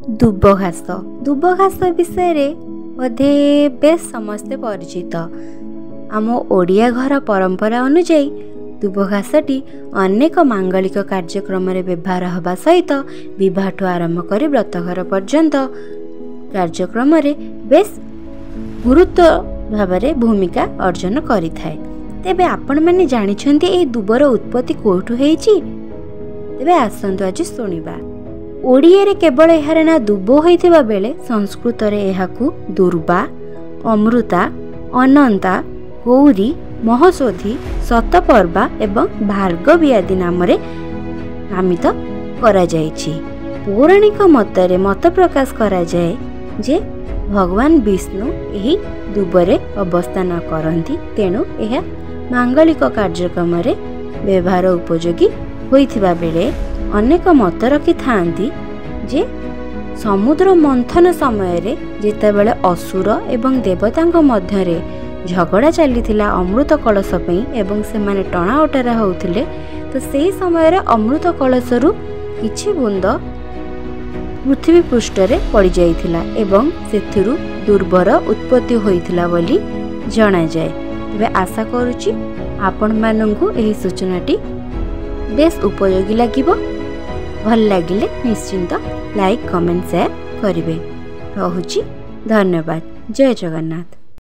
ଦୁବ ଘାସ, ଦୁବ ଘାସ ବିଷୟରେ ବୋଧେ ବେଶ ସମସ୍ତେ ପରିଚିତ। ଆମ ଓଡ଼ିଆ ଘର ପରମ୍ପରା ଅନୁଯାୟୀ ଦୁବ ଘାସଟି ଅନେକ ମାଙ୍ଗଳିକ କାର୍ଯ୍ୟକ୍ରମରେ ବ୍ୟବହାର ହେବା ସହିତ ବିବାହଠୁ ଆରମ୍ଭ କରି ବ୍ରତଘର ପର୍ଯ୍ୟନ୍ତ କାର୍ଯ୍ୟକ୍ରମରେ ବେଶ ଗୁରୁତ୍ୱ ଭାବରେ ଭୂମିକା ଅର୍ଜନ କରିଥାଏ। ତେବେ ଆପଣମାନେ ଜାଣିଛନ୍ତି ଏହି ଦୁବର ଉତ୍ପତ୍ତି କେଉଁଠୁ ହେଇଛି? ତେବେ ଆସନ୍ତୁ ଆଜି ଶୁଣିବା। ଓଡ଼ିଆରେ କେବଳ ଏହାର ନାଁ ଦୁବ ହୋଇଥିବା ବେଳେ ସଂସ୍କୃତରେ ଏହାକୁ ଦୁର୍ବା, ଅମୃତା, ଅନନ୍ତା, ଗୌରୀ, ମହୋଷଧି, ଶତପର୍ବା ଏବଂ ଭାର୍ଗବୀ ଆଦି ନାମରେ ନାମିତ କରାଯାଇଛି। ପୌରାଣିକ ମତରେ ମତ ପ୍ରକାଶ କରାଯାଏ ଯେ ଭଗବାନ ବିଷ୍ଣୁ ଏହି ଦୁବରେ ଅବସ୍ଥାନ କରନ୍ତି, ତେଣୁ ଏହା ମାଙ୍ଗଳିକ କାର୍ଯ୍ୟକ୍ରମରେ ବ୍ୟବହାର ଉପଯୋଗୀ ହୋଇଥିବା ବେଳେ ଅନେକ ମତ ରଖିଥାନ୍ତି ଯେ ସମୁଦ୍ର ମନ୍ଥନ ସମୟରେ ଯେତେବେଳେ ଅସୁର ଏବଂ ଦେବତାଙ୍କ ମଧ୍ୟରେ ଝଗଡ଼ା ଚାଲିଥିଲା ଅମୃତ କଳସ ପାଇଁ ଏବଂ ସେମାନେ ଟଣା ଓଟରା ହେଉଥିଲେ, ତ ସେହି ସମୟରେ ଅମୃତ କଳସରୁ କିଛି ବୁନ୍ଦ ପୃଥିବୀ ପୃଷ୍ଠରେ ପଡ଼ିଯାଇଥିଲା ଏବଂ ସେଥିରୁ ଦୁର୍ବର ଉତ୍ପତ୍ତି ହୋଇଥିଲା ବୋଲି ଜଣାଯାଏ। ତେବେ ଆଶା କରୁଛି ଆପଣମାନଙ୍କୁ ଏହି ସୂଚନାଟି ବେଶ ଉପଯୋଗୀ ଲାଗିବ। ଭଲ ଲାଗିଲେ ନିଶ୍ଚିନ୍ତ ଲାଇକ୍, କମେଣ୍ଟ, ସେୟାର କରିବେ। ରହୁଛି, ଧନ୍ୟବାଦ। ଜୟ ଜଗନ୍ନାଥ।